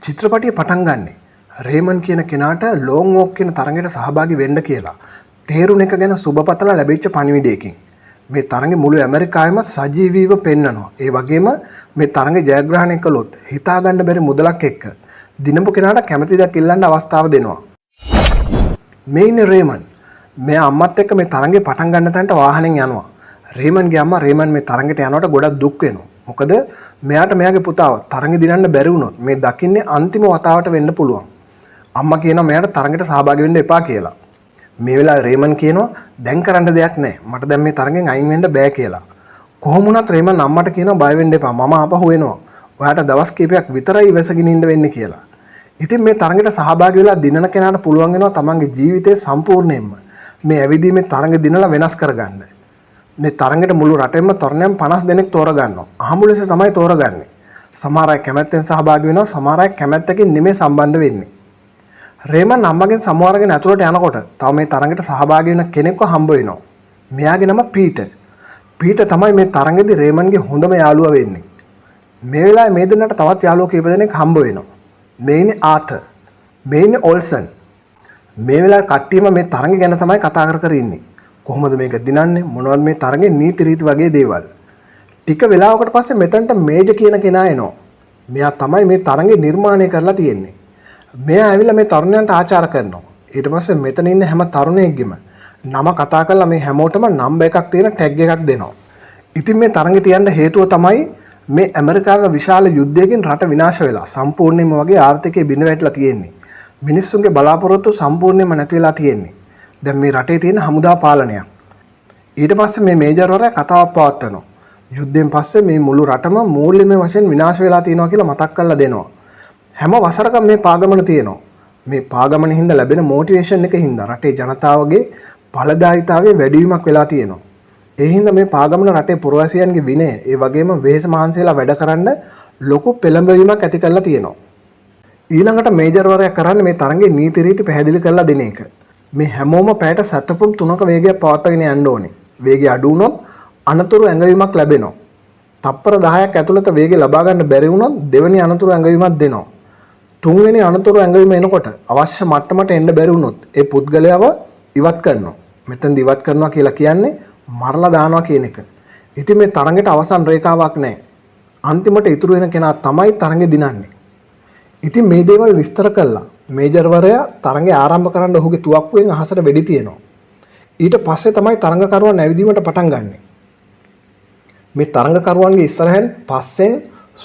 චිත්‍රපටිය පටන් ගන්නෙ රේමන් කියන කෙනාට ලෝං වෝක් කියන තරඟයට සහභාගී වෙන්න කියලා තේරුණ එක ගැන සුබ පතලා ලැබිච්ච පණිවිඩයකින්. මේ තරඟේ මුළු ඇමරිකාවෙම සජීවීව පෙන්නනවා. ඒ වගේම මේ තරඟේ ජයග්‍රහණය කළොත් හිතා ගන්න බැරි මුදලක් එක්ක දිනපු කෙනාට කැමති දෙයක් ඉල්ලන්න අවස්ථාව දෙනවා. මේ ඉන්නේ රේමන්. මෙයා අම්මත් එක්ක මේ තරඟේ පටන් ගන්න තැනට වාහනෙන් යනවා. රේමන්ගේ අම්මා රේමන් මේ තරඟෙට යනකොට ගොඩක් දුක් වෙනවා. මොකද මෙයාට මෙයාගේ පුතාව තරඟෙ දිනන්න බැරි වුණොත් මේ දකින්නේ අන්තිම වතාවට වෙන්න පුළුවන්. අම්මා කියනවා මෙයාට තරඟෙට සහභාගී වෙන්න එපා කියලා. මේ වෙලාවේ රේමන් කියනවා දැන් කරන්න දෙයක් නැහැ. මට දැන් මේ තරඟෙන් අයින් වෙන්න බෑ කියලා. කොහොම වුණත් රේමන් අම්මට කියනවා බය වෙන්න එපා. මම ආපහු එනවා. ඔයාට දවස් කිහිපයක් විතරයි ඉවසගෙන ඉන්න වෙන්නේ කියලා. ඉතින් මේ තරඟෙට සහභාගී වෙලා දිනන කෙනාට පුළුවන් වෙනවා තමන්ගේ ජීවිතය සම්පූර්ණයෙන්ම මේ ඇවිදීමේ තරඟ දිනලා වෙනස් කරගන්න. මේ තරඟෙට මුළු රටෙන්ම තරුණයන් 50 දෙනෙක් තෝරගන්නවා. අහඹු ලෙස තමයි තෝරගන්නේ. සමහර අය කැමැත්තෙන් සහභාගී වෙනවා, සමහර අය කැමැත්තකින් නෙමෙයි සම්බන්ධ වෙන්නේ. රේමන් අම්මගෙන් සමු අරගෙන ඇතුළට යනකොට තව මේ තරඟෙට සහභාගී වෙන කෙනෙක්ව හම්බ වෙනවා. මෙයාගේ නම පීටර්. පීටර් තමයි මේ තරඟෙදි රේමන්ගේ හොඳම යාළුවා වෙන්නේ. මේ වෙලාවේ මේ දෙන්නට තවත් යාළුවෝ කීප දෙනෙක් හම්බ වෙනවා. මේ ඉන්නේ ආතර්. මේ ඉන්නේ ඔල්සන්. මේ වෙලාවේ කට්ටියම මේ තරඟ ගැන තමයි කතා කර කර ඉන්නේ. කොහොමද මේක දිනන්නේ, මොනවද මේ තරඟේ නීති රීති වගේ දේවල්. ටික වෙලාවකට පස්සේ මෙතනට මේජර් කියන කෙනා එනවා. මෙයා තමයි මේ තරඟේ නිර්මාණය කරලා තියෙන්නේ. මෙයා ඇවිල්ලා මේ තරුණයන්ට ආචාර කරනවා. ඊට පස්සේ මෙතන ඉන්න හැම තරුණයෙක්ගෙම නම කතා කරලා මේ හැමෝටම නම්බර් එකක් තියෙන ටැග් එකක් දෙනවා. ඉතින් මේ තරඟේ තියන්න හේතුව තමයි මේ ඇමරිකාවේ විශාල යුද්ධයකින් රට විනාශ වෙලා සම්පූර්ණයෙන්ම වගේ ආර්ථිකය බිඳ වැටිලා තියෙන්නේ. මිනිස්සුන්ගේ බලාපොරොත්තු සම්පූර්ණයෙන්ම නැති වෙලා තියෙන්නේ. දැන් මේ රටේ තියෙන හමුදා පාලනයක්. ඊට පස්සේ මේ මේජර්වරයා කතාවක් පවත්වනවා. යුද්ධයෙන් පස්සේ මේ මුළු රටම මූල්‍යමය වශයෙන් විනාශ වෙලා තියෙනවා කියලා මතක් කරලා දෙනවා. හැම වසරකම මේ පාගමන තියෙනවා. මේ පාගමන හින්දා ලැබෙන මොටිවේෂන් එක හින්දා රටේ ජනතාවගේ ඵලදායීතාවය වැඩිවීමක් වෙලා තියෙනවා. ඒ හින්දා මේ පාගමන රටේ පුරවැසියන්ගේ විනය, ඒ වගේම වෙහෙස මහන්සි වෙලා වැඩ කරන්න ලොකු පෙළඹවීමක් ඇති කරලා තියෙනවා. ඊළඟට මේජර්වරයා කරන්නේ මේ තරඟේ නීති රීති පැහැදිලි කරලා දෙන එක. මේ හැමෝම පැයට සැතපුම් 3ක වේගයක් පවත්වාගෙන යන්න ඕනේ. වේගය අඩු වුණොත් අනතුරු ඇඟවීමක් ලැබෙනවා. තප්පර 10ක් ඇතුළත වේගය ලබා ගන්න බැරි වුණොත් දෙවෙනි අනතුරු ඇඟවීමක් දෙනවා. තුන්වෙනි අනතුරු ඇඟවීම එනකොට අවශ්‍ය මට්ටමට එන්න බැරි වුණොත් ඒ පුද්ගලයාව ඉවත් කරනවා. මෙතනදි ඉවත් කරනවා කියලා කියන්නේ මරලා දානවා කියන එක. ඉතින් මේ තරඟෙට අවසන් රේඛාවක් නැහැ. අන්තිමට ඉතුරු වෙන කෙනා තමයි තරඟෙ දිනන්නේ. ඉතින් මේ දේවල් විස්තර කළා මේජර්වරයා තරඟය ආරම්භ කරන්න ඔහුගේ තුවක්කුවෙන් අහසට වෙඩි තියනවා. ඊට පස්සේ තමයි තරඟකරුවන් ඇවිදීමට පටන් ගන්නෙ. මේ තරඟකරුවන්ගේ ඉස්සරහෙන් පස්සෙන්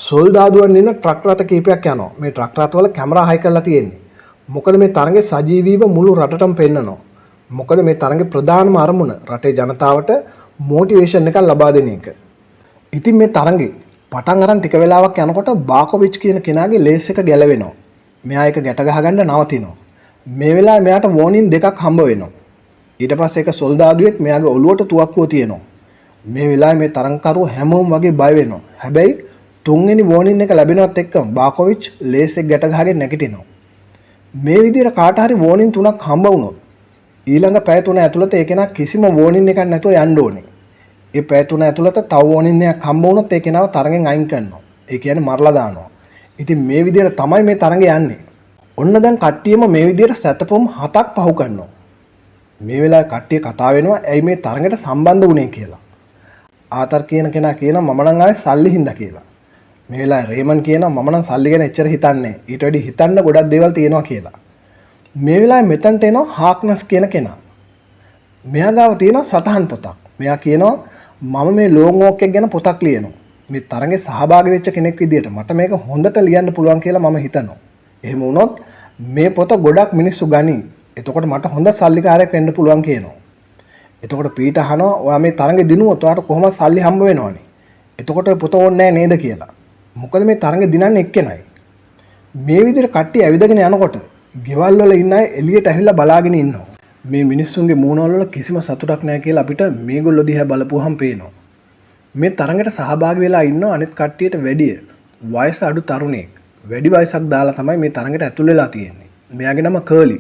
සොල්දාදුවන් ඉන්න ට්‍රක් රථ කීපයක් යනවා. මේ ට්‍රක් රථවල කැමරා හයි කරලා තියෙන්නේ. මොකද මේ තරඟේ සජීවීව මුළු රටටම පෙන්නනවා. මොකද මේ තරඟේ ප්‍රධානම අරමුණ රටේ ජනතාවට මොටිවේෂන් එකක් ලබා දෙන එක. ඉතින් මේ තරඟේ පටන් අරන් ටික වෙලාවක් යනකොට බාකෝවිච් කියන කෙනාගේ ලේස් එක ගැලවෙනවා. මෙයා ඒක ගැට ගහගන්න නවතිනවා. මේ වෙලාවේ මෙයාට වෝනින් දෙකක් හම්බ වෙනවා. ඊට පස්සේ එක සොල්දාදුවෙක් මෙයාගේ ඔළුවට තුවක්කුව තියනවා. මේ වෙලාවේ මේ තරඟකරුවෝ හැමෝම වගේ බය වෙනවා. හැබැයි තුන්වෙනි වෝනින් එක ලැබෙනවත් එක්කම බාකෝවිච් ලේස් එක ගැට ගහගෙන නැගිටිනවා. මේ විදිහට කාට හරි වෝනින් තුනක් හම්බ වුණොත් ඊළඟ පැය 3 ඇතුළත ඒ කෙනා කිසිම වෝනින් එකක් නැතුව යන්න ඕනේ. ඒ පැය 3 ඇතුළත තව වෝනින් එකක් හම්බ වුණොත් ඒ කෙනාව තරඟෙන් අයින් කරනවා. ඒ කියන්නේ මරලා දානවා. ඉතින් මේ විදිහට තමයි මේ තරඟ යන්නේ. ඔන්න දැන් කට්ටියම මේ විදිහට සැතපුම් 7ක් පහු කරනවා. මේ වෙලාවේ කට්ටිය කතා වෙනවා ඇයි මේ තරඟට සම්බන්ධ වුනේ කියලා. ආතර් කියන කෙනා කියනවා මම නම් ආවේ සල්ලි හින්දා කියලා. මේ වෙලාවේ රේමන් කියනවා මම නම් සල්ලි ගැන එච්චර හිතන්නේ නැහැ. ඊට වැඩි හිතන්න ගොඩක් දේවල් තියෙනවා කියලා. මේ වෙලාවේ මෙතනට එනවා හාක්නස් කියන කෙනා. මෙයා ගාව තියෙනවා සටහන් පොතක්. මෙයා කියනවා මම මේ ලෝං වෝක් එක ගැන පොතක් ලියනවා. මේ තරඟේ සහභාගී වෙච්ච කෙනෙක් විදියට මට මේක හොඳට ලියන්න පුළුවන් කියලා මම හිතනවා. එහෙම වුණොත් මේ පොත ගොඩක් මිනිස්සු ගනී. එතකොට මට හොඳ සල්ලිකාරයෙක් වෙන්න පුළුවන් කියනවා. එතකොට පීටර් අහනවා ඔයා මේ තරඟේ දිනුවොත් ඔයාට කොහොමද සල්ලි හම්බ වෙනවනේ? එතකොට ඔය පොත ඕනේ නෑ නේද කියලා. මොකද මේ තරඟේ දිනන්නේ එක්කෙනයි. මේ විදිහට කට්ටිය ඇවිදගෙන යනකොට ගෙවල් වල ඉන්න අය එළියට ඇවිල්ලා බලාගෙන ඉන්නවා. මේ මිනිස්සුන්ගේ මූණවල වල කිසිම සතුටක් නෑ කියලා අපිට මේගොල්ලෝ දිහා බලපුවහම පේනවා. මේ තරඟට සහභාගී වෙලා ඉන්න අනිත් කට්ටියට වැඩිය වයස අඩු තරුණයෙක්. වැඩි වයසක් දාලා තමයි මේ තරඟට ඇතුල් වෙලා තියෙන්නේ. මෙයාගේ නම කර්ලි.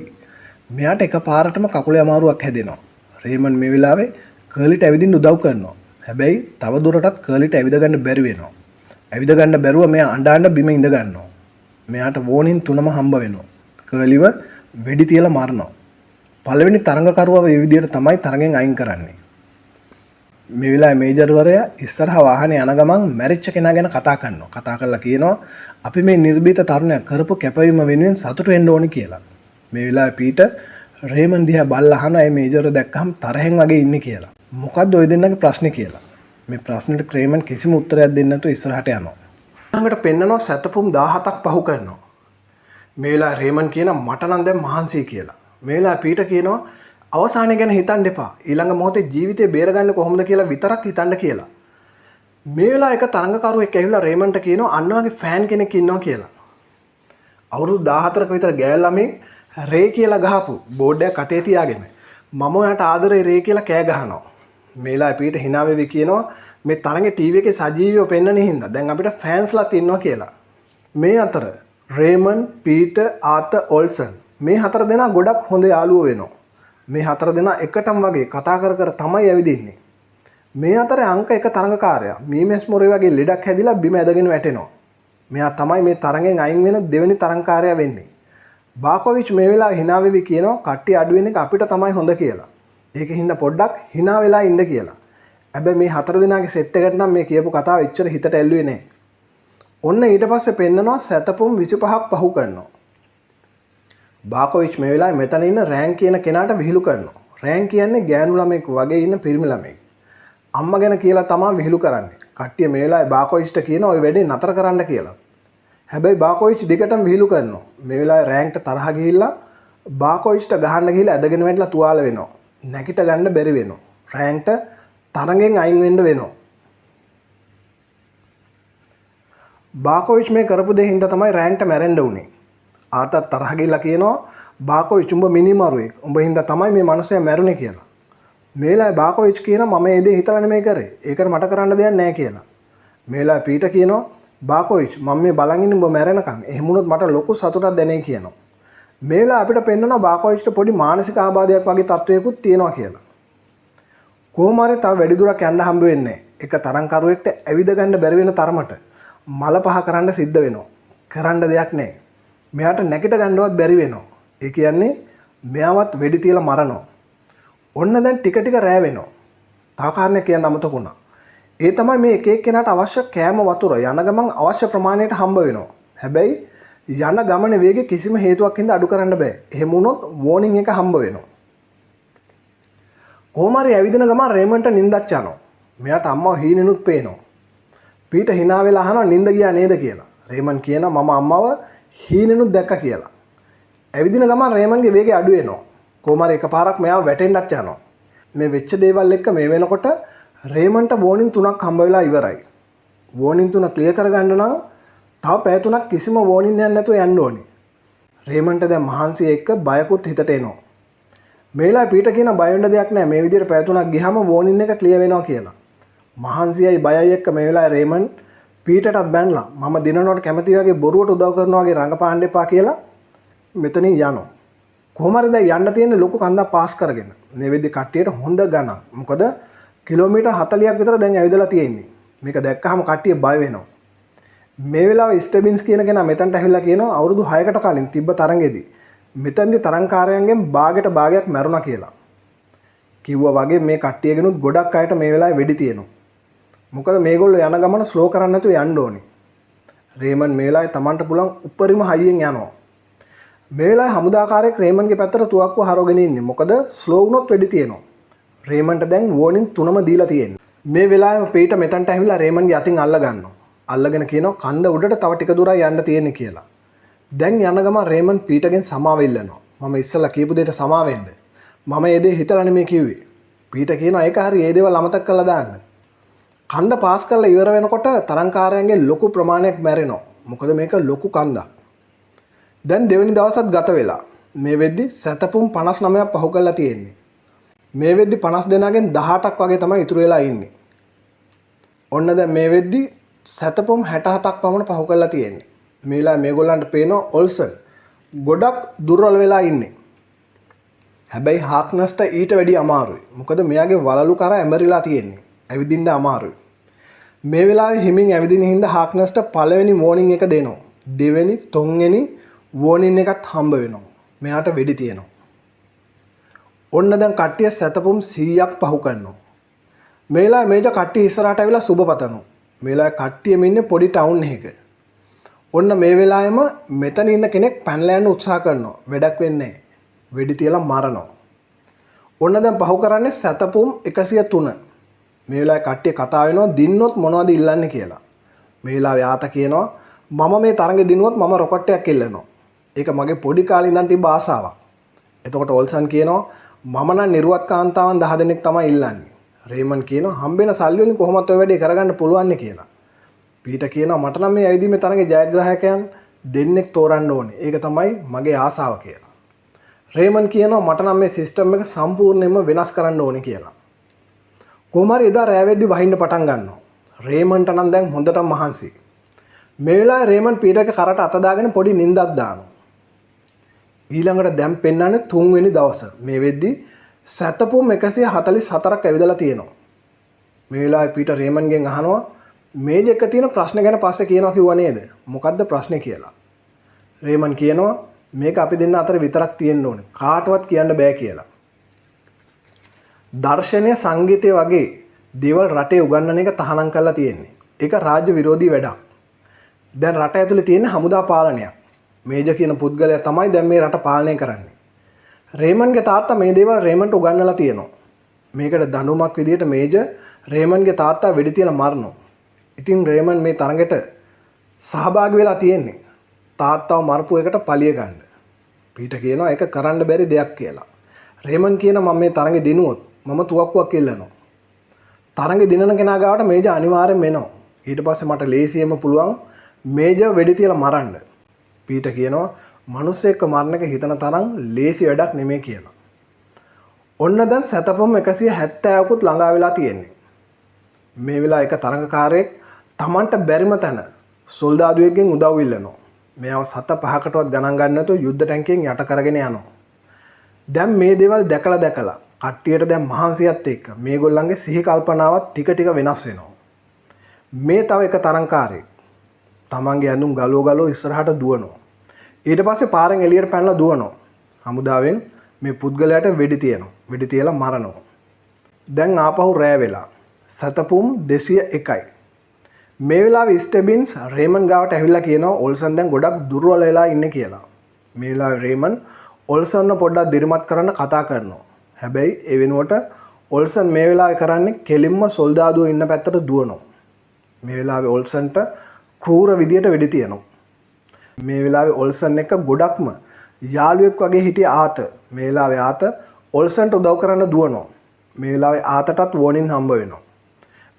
මෙයාට එකපාරටම කකුලේ අමාරුවක් හැදෙනවා. රේමන් මේ වෙලාවේ කර්ලිට ඇවිදින්න උදව් කරනවා. හැබැයි තව දුරටත් කර්ලිට ඇවිද ගන්න බැරි වෙනවා. ඇවිද ගන්න බැරුව මෙයා අඬ අඬ බිම ඉඳ ගන්නවා. මෙයාට වෝනින් තුනම හම්බ වෙනවා. කර්ලිව වෙඩි තියලා මරනවා. පළවෙනි තරඟකරුවව මේ විදියට තමයි තරඟෙන් අයින් කරන්නේ. මේ වෙලාවේ මේජර්වරයා ඉස්සරහ වාහනේ යන ගමන් මැරිච්ච කෙනා ගැන කතා කරනවා. කතා කරලා කියනවා අපි මේ නිර්භීත තරුණයා කරපු කැපවීම වෙනුවෙන් සතුටු වෙන්න ඕනේ කියලා. මේ වෙලාවේ පීටර් රේමන් දිහා බලලා අහනවා මේ මේජර්ව දැක්කහම තරහෙන් වගේ ඉන්නේ කියලා. මොකද්ද ඔය දෙන්නගේ ප්‍රශ්නේ කියලා. මේ ප්‍රශ්නෙට රේමන් කිසිම උත්තරයක් දෙන්නේ නැතුව ඉස්සරහට යනවා. ඊළඟට පෙන්නනවා සැතපුම් 17ක් පහු කරනවා. මේ වෙලාවේ රේමන් කියනවා මට නම් දැන් මහන්සියි කියලා. මේ වෙලාවේ පීටර් කියනවා අවසානය ගැන හිතන්න එපා. ඊළඟ මොහොතේ ජීවිතේ බේරගන්න කොහොමද කියලා විතරක් හිතන්න කියලා. මේ වෙලාවේ එක තරඟකරුවෙක් ඇවිල්ලා රේමන්ට කියනවා අන්න වගේ ෆෑන් කෙනෙක් ඉන්නවා කියලා. අවුරුදු 14ක විතර ගෑල් ළමෙක් රේ කියලා ගහපු බෝඩ් එකක් අතේ තියාගෙන මම ඔයාට ආදරේ රේ කියලා කෑ ගහනවා. මේ වෙලාවේ පීටර් හිනා වෙවි කියනවා මේ තරඟේ ටීවී එකේ සජීවීව පෙන්නන හින්දා දැන් අපිට ෆෑන්ස්ලාත් ඉන්නවා කියලා. මේ අතර රේමන්, පීටර්, ආතර්, ඔල්සන් මේ හතර දෙනා ගොඩක් හොඳ යාළුවෝ වෙනවා. මේ හතර දෙනා එකටම වගේ කතා කර කර තමයි ඇවිදින්නේ. මේ අතරේ අංක එක තරඟකාරයා මීමැස් මොරේ වගේ ලෙඩක් හැදිලා බිම ඇදගෙන වැටෙනවා. මෙයා තමයි මේ තරඟෙන් අයින් වෙන දෙවෙනි තරඟකාරයා වෙන්නේ. බාකෝවිච් මේ වෙලාවේ හිනා වෙවි කියනවා කට්ටිය අඩු වෙන එක අපිට තමයි හොඳ කියලා. ඒක හින්දා පොඩ්ඩක් හිනා වෙලා ඉන්න කියලා. හැබැයි මේ හතර දෙනාගේ සෙට් එකට නම් මේ කියපු කතාව එච්චර හිතට ඇල්ලුවේ නෑ. ඔන්න ඊට පස්සේ පෙන්නනවා සැතපුම් 25ක් පහු කරනවා. බාකෝවිච් මේ වෙලාවේ මෙතන ඉන්න රෑන් කියන කෙනාට විහිළු කරනවා. රෑන් කියන්නේ ගෑනු ළමෙක් වගේ ඉන්න පිරිමි ළමෙක්. අම්මා ගැන කියලා තමා විහිළු කරන්නේ. කට්ටිය මේ වෙලාවේ බාකෝවිච්ට කියනවා ඔය වැඩේ නතර කරන්න කියලා. හැබැයි බාකෝවිච් දිගටම විහිළු කරනවා. මේ වෙලාවේ රෑන්ට තරහ ගිහිල්ලා බාකෝවිච්ට ගහන්න ගිහිල්ලා ඇදගෙන වැටිලා තුවාල වෙනවා. නැගිට ගන්න බැරි වෙනවා. රෑන්ට තරඟෙන් අයින් වෙන්න වෙනවා. බාකෝවිච් මේ කරපු දේ හින්දා තමයි රෑන්ට මැරෙන්න වුනේ. ආතර් තරහ ගිහිල්ලා කියනවා බාකෝවිච් උඹ මිනිමරුවෙක්. උඹ හින්දා තමයි මේ මනුස්සයා මැරුණේ කියලා. මේ වෙලාවේ බාකෝවිච් කියනවා මම මේ දේ හිතලා නෙමෙයි කරේ. ඒකට මට කරන්න දෙයක් නෑ කියලා. මේ වෙලාවේ පීටර් කියනවා බාකෝවිච් මම මේ බලන් ඉන්නේ උඹ මැරෙනකන්. එහෙම වුණොත් මට ලොකු සතුටක් දැනේ කියනවා. මේ වෙලාව අපිට පෙන්නනවා බාකෝවිච්ට පොඩි මානසික ආබාධයක් වගේ තත්වයකුත් තියෙනවා කියලා. කොහොම හරි තව වැඩි දුරක් යන්න හම්බ වෙන්නේ නෑ. එක තරංකරුවෙක්ට ඇවිද ගන්න බැරි වෙන තරමට මල පහ කරන්න සිද්ධ වෙනවා. කරන්න දෙයක් නෑ. මෙයාට නැගිට ගන්නවත් බැරි වෙනවා. ඒ කියන්නේ මෙයාවත් වෙඩි තියලා මරනවා. ඔන්න දැන් ටික ටික රෑ වෙනවා. තව කාරණයක් කියන්න අමතක වුණා. ඒ තමයි මේ එක එක්කෙනාට අවශ්‍ය කෑම වතුර යන ගමන් අවශ්‍ය ප්‍රමාණයට හම්බ වෙනවා. හැබැයි යන ගමනේ වේගය කිසිම හේතුවක් හින්දා අඩු කරන්න බෑ. එහෙම වුණොත් වෝනින් එක හම්බ වෙනවා. කොහොම හරි ඇවිදින ගමන් රේමන්ට නින්දක් යනවා. මෙයාට අම්මව හීනෙනුත් පේනවා. පීටර් හිනා වෙලා අහනවා නින්ද ගියා නේද කියලා. රේමන් කියනවා මම අම්මව හීනෙනුත් දැක්කා කියලා. ඇවිදින ගමන් රේමන්ගේ වේගය අඩු වෙනවා. කොහොම හරි එකපාරක් මෙයාව වැටෙන්නත් යනවා. මේ වෙච්ච දේවල් එක්ක මේ වෙනකොට රේමන්ට වෝනින් තුනක් හම්බ වෙලා ඉවරයි. වෝනින් තුන ක්ලියර් කරගන්න නම් තව පැය තුනක් කිසිම වෝනින් එකක් නැතුව යන්න ඕනේ. රේමන්ට දැන් මහන්සිය එක්ක බයකුත් හිතට එනවා. මේ වෙලාවේ පීටර් කියන බය වෙන්න දෙයක් නෑ. මේ විදිහට පැය තුනක් ගියාම වෝනින් එක ක්ලියර් වෙනවා කියලා. මහන්සියයි බයයි එක්ක මේ වෙලාවේ රේමන් පීටර්ටත් බැනලා මම දිනනවට කැමති වගේ බොරුවට උදව් කරනවා වගේ රඟපාන්න එපා කියලා මෙතනින් යනවා. කොහොම හරි දැන් යන්න තියෙන ලොකු කන්දක් පාස් කරගෙන. මේ වෙද්දි කට්ටියට හොඳ ගණන්. මොකද කිලෝමීටර් 40ක් විතර දැන් ඇවිදලා තියෙන්නේ. මේක දැක්කහම කට්ටිය බය වෙනවා. මේ වෙලාවේ ස්ටෙබින්ස් කියන කෙනා මෙතනට ඇවිල්ලා කියනවා අවුරුදු 6කට කලින් තිබ්බ තරඟෙදි මෙතනදි තරඟකාරයන්ගෙන් භාගයට භාගයක් මැරුණා කියලා. කිව්වා වගේ මේ කට්ටියගෙනුත් ගොඩක් අයට මේ වෙලාවේ වෙඩි තියෙනවා. මොකද මේගොල්ලෝ යන ගමන ස්ලෝ කරන්න නැතුව යන්න ඕනේ. රේමන් මේ වෙලාවේ Tamanට පුළුවන් උපරිම හයියෙන් යනවා. මේ වෙලාවේ හමුදාකාරයෙක් රේමන්ගේ පැත්තට තුවක්කුව හරවගෙන ඉන්නේ. මොකද ස්ලෝ වුණොත් වෙඩි තියෙනවා. රේමන්ට දැන් වෝනින් තුනම දීලා තියෙන්නේ. මේ වෙලාවෙම පීටර් මෙතනට ඇවිල්ලා රේමන්ගේ අතින් අල්ල ගන්නවා. අල්ලගෙන කියනවා කන්ද උඩට තව ටික දුරයි යන්න තියෙන්නේ කියලා. දැන් යන ගමන් රේමන් පීටර්ගෙන් සමාව ඉල්ලනවා. මම ඉස්සෙල්ලා කියපු දෙයට සමාව වෙන්න. මම ඒ දේ හිතලා නෙමෙයි කිව්වේ. පීටර් කියනවා ඒක හරි ඒ දේවල් අමතක කරලා දාන්න. කන්ද පාස් කරලා ඉවර වෙනකොට තරංකාරයන්ගේ ලොකු ප්‍රමාණයක් මැරෙනවා. මොකද මේක ලොකු කන්දක්. දැන් දෙවෙනි දවසත් ගත වෙලා. මේ වෙද්දි සැතපුම් 59ක් පහු කරලා තියෙන්නේ. මේ වෙද්දි 50 දෙනාගෙන් 18ක් වගේ තමයි ඉතුරු වෙලා ඉන්නේ. ඔන්න දැන් මේ වෙද්දි සැතපුම් 67ක් පමණ පහු කරලා තියෙන්නේ. මේ වෙලාවේ මේගොල්ලන්ට පේනවා ඔල්සන් ගොඩක් දුර්වල වෙලා ඉන්නේ. හැබැයි හාක්නස්ට ඊට වැඩිය අමාරුයි. මොකද මෙයාගේ වලලු කර ඇඹරිලා තියෙන්නේ. ඇවිදින්න අමාරුයි. මේ වෙලාවේ හිමින් ඇවිදින හින්දා හාක්නස්ට පළවෙනි වෝනින් එක දෙනවා. දෙවෙනි තුන්වෙනි වෝනින් එකත් හම්බ වෙනවා. මෙයාට වෙඩි තියෙනවා. ඔන්න දැන් කට්ටිය සැතපුම් 100ක් පහු කරනවා. මේ වෙලාවේ මේජර් කට්ටිය ඉස්සරහට ඇවිල්ලා සුබ පතනවා. මේ වෙලාවේ කට්ටියම ඉන්නේ පොඩි ටවුන් එකක. ඔන්න මේ වෙලාවෙම මෙතන ඉන්න කෙනෙක් පැනලා යන්න උත්සාහ කරනවා. වැඩක් වෙන්නේ නැහැ. වෙඩි තියලා මරනවා. ඔන්න දැන් පහු කරන්නේ සැතපුම් 103. මේ වෙලාවේ කට්ටිය කතා වෙනවා දින්නොත් මොනවද ඉල්ලන්නේ කියලා. මේ වෙලාවේ ආත කියනවා මම මේ තරඟෙ දිනුවොත් මම රොකට් එකක් ඉල්ලනවා. ඒක මගේ පොඩි කාලේ ඉඳන් තිබ්බ ආසාවක්. එතකොට ඔල්සන් කියනවා මම නම් නිරුවත් කාන්තාවන් 10 දෙනෙක් තමයි ඉල්ලන්නේ. රේමන් කියනවා හම්බෙන සල්ලි වලින් කොහොමත් ඔය වැඩේ කරගන්න පුළුවන් කියලා. පීටර් කියනවා මට නම් මේ ඇවිදීමේ තරඟේ ජයග්‍රාහකයන් දෙන්නෙක් තෝරන්න ඕනේ. ඒක තමයි මගේ ආසාව කියලා. රේමන් කියනවා මට නම් මේ සිස්ටම් එක සම්පූර්ණයෙන්ම වෙනස් කරන්න ඕනේ කියලා. කොහොම හරි එදා රෑ වෙද්දි වහින්න පටන් ගන්නවා. රේමන්ට නම් දැන් හොඳටම මහන්සි. මේ වෙලාවේ රේමන් පීටර්ගේ කරට අත දාගෙන පොඩි නින්දක් දානවා. ඊළඟට දැන් පෙන්වන්නේ තුන්වෙනි දවස. මේ වෙද්දි සැතපුම් 144ක් ඇවිදලා තියෙනවා. මේ වෙලාවේ පීටර් රේමන්ගෙන් අහනවා මේජ් එක තියෙන ප්‍රශ්න ගැන පස්සේ කියනවා කිව්වා නේද? මොකද්ද ප්‍රශ්නේ කියලා. රේමන් කියනවා මේක අපි දෙන්න අතර විතරක් තියෙන්න ඕනේ. කාටවත් කියන්න බෑ කියලා. දර්ශනය සංගීතය වගේ දේවල් රටේ උගන්වන එක තහනම් කරලා තියෙන්නේ. ඒක රාජ්‍ය විරෝධී වැඩක්. දැන් රට ඇතුලේ තියෙන හමුදා පාලනයක්. මේජර් කියන පුද්ගලයා තමයි දැන් මේ රට පාලනය කරන්නේ. රේමන්ගේ තාත්තා මේ දේවල් රේමන්ට උගන්වලා තියෙනවා. මේකට දඬුවමක් විදියට මේජර් රේමන්ගේ තාත්තා වෙඩි තියලා මරනවා. ඉතින් රේමන් මේ තරඟෙට සහභාගී වෙලා තියෙන්නේ තාත්තව මරපු එකට පලිය ගන්න. පීටර් කියනවා ඒක කරන්න බැරි දෙයක් කියලා. රේමන් කියනවා මම මේ තරඟෙ දිනුවොත් මම තුවක්කුවක් ඉල්ලනවා. තරඟෙ දිනන කෙනා ගාවට මේජර් අනිවාර්යෙන්ම එනවා. ඊට පස්සේ මට ලේසියෙන්ම පුළුවන් මේජර් වෙඩි තියලා මරන්න. පීටර් කියනවා මිනිස්සෙක්ව මරන එක හිතන තරම් ලේසි වැඩක් නෙමෙයි කියලා. ඔන්න දැන් සැතපුම් 170කුත් ළඟා වෙලා තියෙන්නේ. මේ වෙලාව එක තරඟකාරයෙක් තමන්ට බැරිම තැන සොල්දාදුවෙක්ගෙන් උදව් ඉල්ලනවා. මෙයාව සත පහකටවත් ගණන් ගන්න නැතුව යුද්ධ ටැංකියෙන් යට කරගෙන යනවා. දැන් මේ දේවල් දැකලා දැකලා කට්ටියට දැන් මහන්සියත් එක්ක මේගොල්ලන්ගේ සිහි කල්පනාවත් ටික ටික වෙනස් වෙනවා. මේ තව එක තරඟකාරයෙක් තමන්ගේ ඇඳුම් ගලව ගලව ඉස්සරහට දුවනවා. ඊට පස්සේ පාරෙන් එළියට පැනලා දුවනවා. හමුදාවෙන් මේ පුද්ගලයාට වෙඩි තියනවා. වෙඩි තියලා මරනවා. දැන් ආපහු රෑ වෙලා. සැතපුම් 201යි. මේ වෙලාවේ ස්ටෙබින්ස් රේමන් ගාවට ඇවිල්ලා කියනවා ඔල්සන් දැන් ගොඩක් දුර්වල වෙලා ඉන්නේ කියලා. මේ වෙලාවේ රේමන් ඔල්සන්ව පොඩ්ඩක් දිරිමත් කරන්න කතා කරනවා. හැබැයි ඒ වෙනුවට ඔල්සන් මේ වෙලාවේ කරන්නේ කෙලින්ම සොල්දාදුවෝ ඉන්න පැත්තට දුවනවා. මේ වෙලාවේ ඔල්සන්ට ක්‍රූර විදියට වෙඩි තියනවා. මේ වෙලාවේ ඔල්සන් එක්ක ගොඩක්ම යාළුවෙක් වගේ හිටිය ආත මේ වෙලාවේ ආත ඔල්සන්ට උදව් කරන්න දුවනවා. මේ වෙලාවේ ආතටත් වෝනින් හම්බ වෙනවා.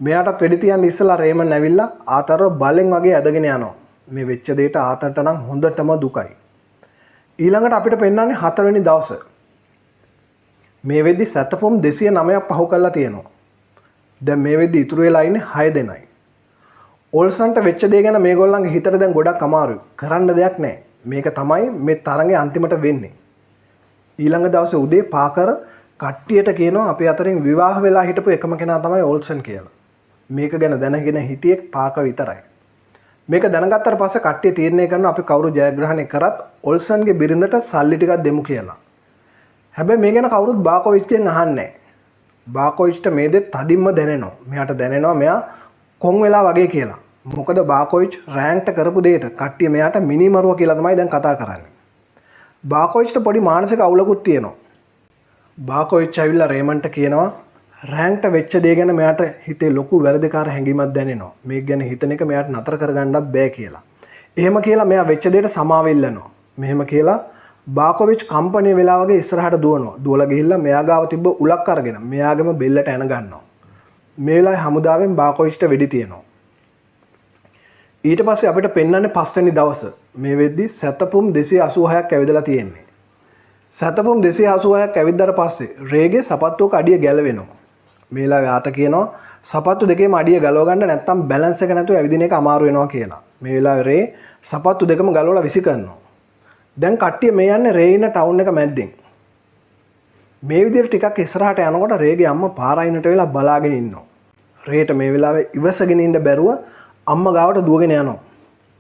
මෙයාටත් වෙඩි තියන්න ඉස්සලා රේමන් ඇවිල්ලා ආතරව බලෙන් වගේ ඇදගෙන යනවා. මේ වෙච්ච දෙයට ආතට නම් හොඳටම දුකයි. ඊළඟට අපිට පෙන්වන්නේ හතරවෙනි දවස. මේ වෙද්දි සැතපුම් 209ක් පහු කරලා තියෙනවා. දැන් මේ වෙද්දි ඉතුරු වෙලා ඉන්නේ 6 දෙනයි. ඔල්සන්ට වෙච්ච දේ ගැන මේගොල්ලන්ගේ හිතට දැන් ගොඩක් අමාරුයි. කරන්න දෙයක් නැහැ. මේක තමයි මේ තරඟේ අන්තිමට වෙන්නේ. ඊළඟ දවසේ උදේ පාකර් කට්ටියට කියනවා අපේ අතරින් විවාහ වෙලා හිටපු එකම කෙනා තමයි ඔල්සන් කියලා. මේක ගැන දැනගෙන හිටියේ පාකර් විතරයි. මේක දැනගත්තට පස්සේ කට්ටිය තීරණය කරනවා අපි කවුරු ජයග්‍රහණය කරත් ඔල්සන්ගේ බිරිඳට සල්ලි ටිකක් දෙමු කියලා. හැබැයි මේ ගැන කවුරුත් බාකෝවිච්ගෙන් අහන්නේ නැහැ. බාකෝවිච්ට මේ දේ තදින්ම දැනෙනවා. මෙයාට දැනෙනවා මෙයා කොන් වෙලා වගේ කියලා. මොකද බාකෝවිච් රෑන්ක්ට කරපු දෙයට කට්ටිය මෙයාට මිනිමරුවා කියලා තමයි දැන් කතා කරන්නේ. බාකෝවිච්ට පොඩි මානසික අවුලකුත් තියෙනවා. බාකෝවිච් ඇවිල්ලා රේමන්ට කියනවා රෑන්ක්ට වෙච්ච දේ ගැන මෙයාට හිතේ ලොකු වැරදිකාර හැඟීමක් දැනෙනවා. මේක ගැන හිතන එක මෙයාට නතර කරගන්නත් බෑ කියලා. එහෙම කියලා මෙයා වෙච්ච දෙයට සමාව ඉල්ලනවා. මෙහෙම කියලා බාකෝවිච් කම්පණය වෙලා වගේ ඉස්සරහට දුවනවා. දුවලා ගිහිල්ලා මෙයා ගාව තිබ්බ උලක් අරගෙන මෙයාගේම බෙල්ලට ඇන ගන්නවා. මේ වෙලාවේ හමුදාවෙන් බාකෝවිච්ට වෙඩි තියනවා. ඊට පස්සේ අපිට පෙන්වන්නේ පස්වෙනි දවස. මේ වෙද්දි සැතපුම් 286ක් ඇවිදලා තියෙන්නේ. සැතපුම් 286ක් ඇවිද්දාට පස්සේ රේගේ සපත්තුවක අඩිය ගැලවෙනවා. මේ වෙලාවේ ආත කියනවා සපත්තු දෙකේම අඩිය ගලව ගන්න නැත්තම් බැලන්ස් එක නැතුව ඇවිදින එක අමාරු වෙනවා කියලා. මේ වෙලාවේ රේ සපත්තු දෙකම ගලවලා විසි කරනවා. දැන් කට්ටිය මේ යන්නේ රේ ඉන්න ටවුන් එක මැද්දෙන්. මේ විදිහට ටිකක් ඉස්සරහට යනකොට රේගේ අම්මා පාර අයිනට වෙලා බලාගෙන ඉන්නවා. රේට මේ වෙලාවේ ඉවසගෙන ඉන්න බැරුව අම්මා ගාවට දුවගෙන යනවා.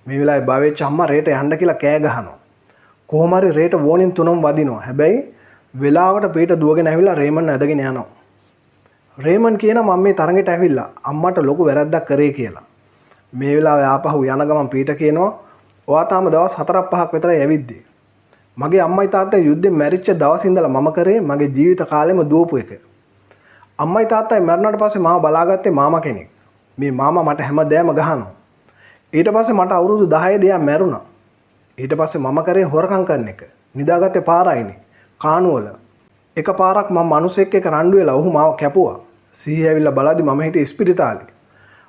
මේ වෙලාවේ බය වෙච්ච අම්මා රේට යන්න කියලා කෑ ගහනවා. කොහොම හරි රේට වෝනින් තුනම වදිනවා. හැබැයි වෙලාවට පීටර් දුවගෙන ඇවිල්ලා රේමන් ඇදගෙන යනවා. රේමන් කියනවා මම මේ තරඟෙට ඇවිල්ලා අම්මට ලොකු වැරැද්දක් කරේ කියලා. මේ වෙලාවේ ආපහු යන ගමන් පීටර් කියනවා ඔයා තාම දවස් 4ක් 5ක් විතරයි ඇවිද්දේ. මගේ අම්මයි තාත්තයි යුද්ධෙන් මැරිච්ච දවස් ඉඳලා මම කරේ මගේ ජීවිත කාලෙම දුවපු එක. අම්මයි තාත්තයි මැරුණාට පස්සේ මාව බලාගත්තේ මාමා කෙනෙක්. මේ මාමා මට හැමදේම ගහනවා. ඊට පස්සේ මට අවුරුදු 10 දී එයා මැරුණා. ඊට පස්සේ මම කරේ හොරකම් කරන එක. නිදාගත්තේ පාර අයිනේ, කානුවල. එක පාරක් මම මිනිස්සෙක් එක්ක රණ්ඩු වෙලා ඔහු මාව කැපුවා. සිහිය ඇවිල්ලා බලද්දි මම හිටියේ ඉස්පිරිතාලේ.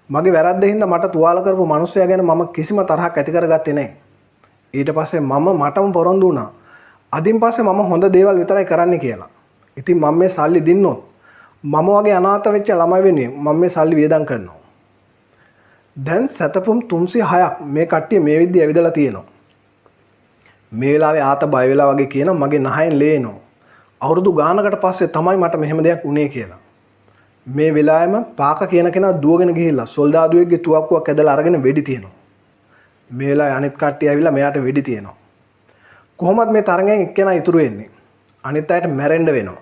මගේ වැරද්ද හින්දා මට තුවාල කරපු මිනිස්සයා ගැන මම කිසිම තරහක් ඇති කරගත්තේ නැහැ. ඊට පස්සේ මම මටම පොරොන්දු වුණා. අදින් පස්සේ මම හොඳ දේවල් විතරයි කරන්න කියලා. ඉතින් මම මේ සල්ලි දින්නොත් මම වගේ අනාථ වෙච්ච ළමයි වෙනුවෙන් මම මේ සල්ලි වියදම් කරනවා. දැන් සැතපුම් 306ක් මේ කට්ටිය මේ විදිහ ඇවිදලා තියෙනවා. මේ වෙලාවේ ආත බය වෙලා වගේ කියනවා මගේ නහයෙන් ලේ එනවා. අවුරුදු ගානකට පස්සේ තමයි මට මෙහෙම දෙයක් වුනේ කියලා. මේ වෙලාවෙම පාක කියන කෙනා දුවගෙන ගිහිල්ලා සොල්දාදුවෙක්ගේ තුවක්කුවක් ඇදලා අරගෙන වෙඩි තියනවා. මේ වෙලාවේ අනිත් කට්ටිය ඇවිල්ලා මෙයාට වෙඩි තියනවා. කොහොමත් මේ තරඟයෙන් එක්කෙනා ඉතුරු වෙන්නේ. අනිත් අයට මැරෙන්න වෙනවා.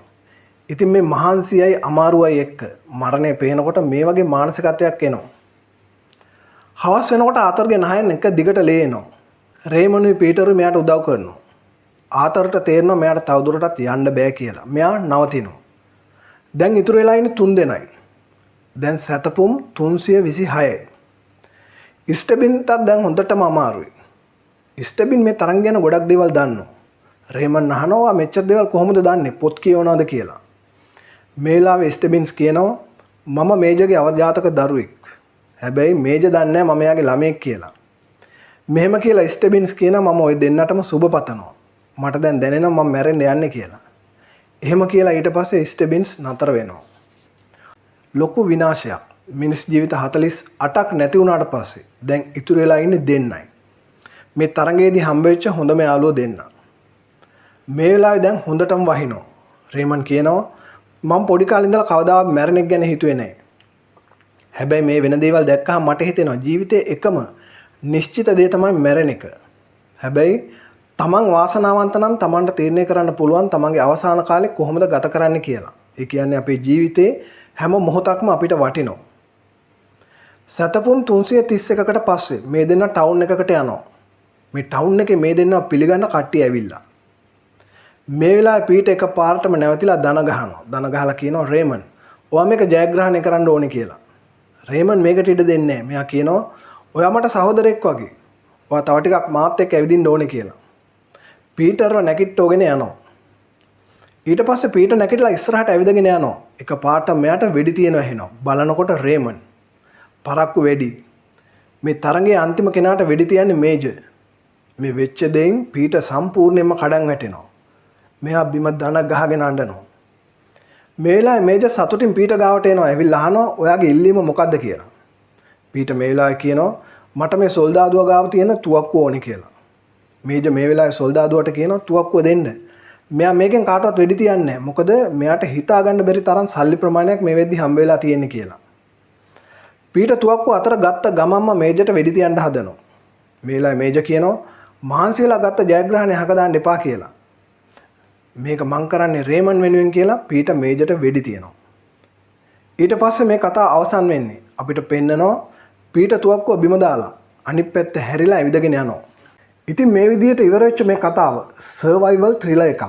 ඉතින් මේ මහන්සියයි අමාරුවයි එක්ක මරණය පේනකොට මේ වගේ මානසිකත්වයක් එනවා. හවස් වෙනකොට ආතරගේ නහයෙන් එක දිගට ලේ එනවා. රේමනුයි පීටරුයි මෙයාට උදව් කරනවා. ආතරට තේරෙනවා මෙයාට තවදුරටත් යන්න බෑ කියලා. මෙයා නවතිනවා. දැන් ඉතුරු වෙලා ඉන්නේ 3 දෙනයි. දැන් සැතපුම් 326යි. ස්ටෙබින්ටත් දැන් හොඳටම අමාරුයි. ස්ටෙබින් මේ තරඟ ගැන ගොඩක් දේවල් දන්නවා. රේමන් අහනවා මෙච්චර දේවල් කොහොමද දන්නේ, පොත් කියවනවද කියලා. මේ වෙලාවේ ස්ටෙබින්ස් කියනවා මම මේජගේ අවජාතක දරුවෙක්. හැබැයි මේජ දන්නේ නැහැ මම එයාගේ ළමයෙක් කියලා. මෙහෙම කියලා ස්ටෙබින්ස් කියනවා මම ඔය දෙන්නටම සුබ පතනවා. මට දැන් දැනෙනවා මම මැරෙන්න යන්නේ කියලා. එහෙම කියලා ඊට පස්සේ ස්ටෙබින්ස් නතර වෙනවා. ලොකු විනාශයක්. මිනිස් ජීවිත 48ක් නැති වුණාට පස්සේ දැන් ඉතුරු වෙලා ඉන්නේ දෙන්නයි. මේ තරඟයේදී හම්බ වෙච්ච හොඳම යාළුවෝ දෙන්න. මේ වෙලාවේ දැන් හොඳටම වහිනවා. රේමන් කියනවා මම පොඩි කාලේ ඉඳලා කවදාවත් මැරෙන එක ගැන හිතුවේ නෑ. හැබැයි මේ වෙන දේවල් දැක්කහම මට හිතෙනවා ජීවිතේ එකම නිශ්චිත දේ තමයි මැරෙන එක. හැබැයි තමන් වාසනාවන්ත නම් තමන්ට තීරණය කරන්න පුළුවන් තමන්ගේ අවසාන කාලේ කොහොමද ගත කරන්න කියලා. ඒ කියන්නේ අපේ ජීවිතේ හැම මොහොතක්ම අපිට වටිනවා. සැතපුම් 331කට පස්සේ මේ දෙන්න ටවුන් එකකට යනවා. මේ ටවුන් එකේ මේ දෙන්නව පිළිගන්න කට්ටිය ඇවිල්ලා. මේ වෙලාවේ පීටර් එක පාරටම නැවතිලා දන ගහනවා. දන ගහලා කියනවා රේමන් ඔයා මේක ජයග්‍රහණය කරන්න ඕනේ කියලා. රේමන් මේකට ඉඩ දෙන්නේ නැහැ. මෙයා කියනවා ඔයා මට සහෝදරයෙක් වගේ. ඔයා තව ටිකක් මාත් එක්ක ඇවිදින්න ඕනේ කියලා. පීටර්ව නැගිට්ටෝගෙන යනවා. ඊට පස්සේ පීටර් නැගිටලා ඉස්සරහට ඇවිදගෙන යනවා. එක පාට මෙයාට වෙඩි තියෙනවා ඇහෙනවා. බලනකොට රේමන්. පරක්කු වෙඩි. මේ තරඟයේ අන්තිම කෙනාට වෙඩි තියන්නේ මේජර්. මේ වෙච්ච දෙයින් පීටර් සම්පූර්ණයෙන්ම කඩන් වැටෙනවා. මෙයා බිම දන ගහගෙන අඬනවා. මේ වෙලාවේ මේජර් සතුටින් පීටර් ගාවට එනවා. ඇවිල්ලා අහනවා ඔයාගේ ඉල්ලීම මොකද්ද කියලා. පීටර් මේ වෙලාවේ කියනවා මට මේ සොල්දාදුව ගාව තියෙන තුවක්කුව ඕනේ කියලා. මේජර් මේ වෙලාවේ සොල්දාදුවට කියනවා තුවක්කුව දෙන්න. මෙයා මේකෙන් කාටවත් වෙඩි තියන්නේ නැහැ. මොකද මෙයාට හිතා ගන්න බැරි තරම් සල්ලි ප්‍රමාණයක් මේ වෙද්දි හම්බ වෙලා තියෙන්නේ කියලා. පීටර් තුවක්කුව අතර ගත්ත ගමන්ම මේජර්ට වෙඩි තියන්න හදනවා. මේ වෙලාවේ මේජර් කියනවා මහන්සි වෙලා ගත්ත ජයග්‍රහණය හක දාන්න එපා කියලා. මේක මං කරන්නේ රේමන් වෙනුවෙන් කියලා පීටර් මේජර්ට වෙඩි තියනවා. ඊට පස්සේ මේ කතාව අවසන් වෙන්නේ අපිට පෙන්නනවා පීටර් තුවක්කුව බිම දාලා අනිත් පැත්ත හැරිලා ඇවිදගෙන යනවා. ඉතින් මේ විදිහට ඉවර වෙච්ච මේ කතාව සර්වයිවල් ත්‍රිලර් එකක්.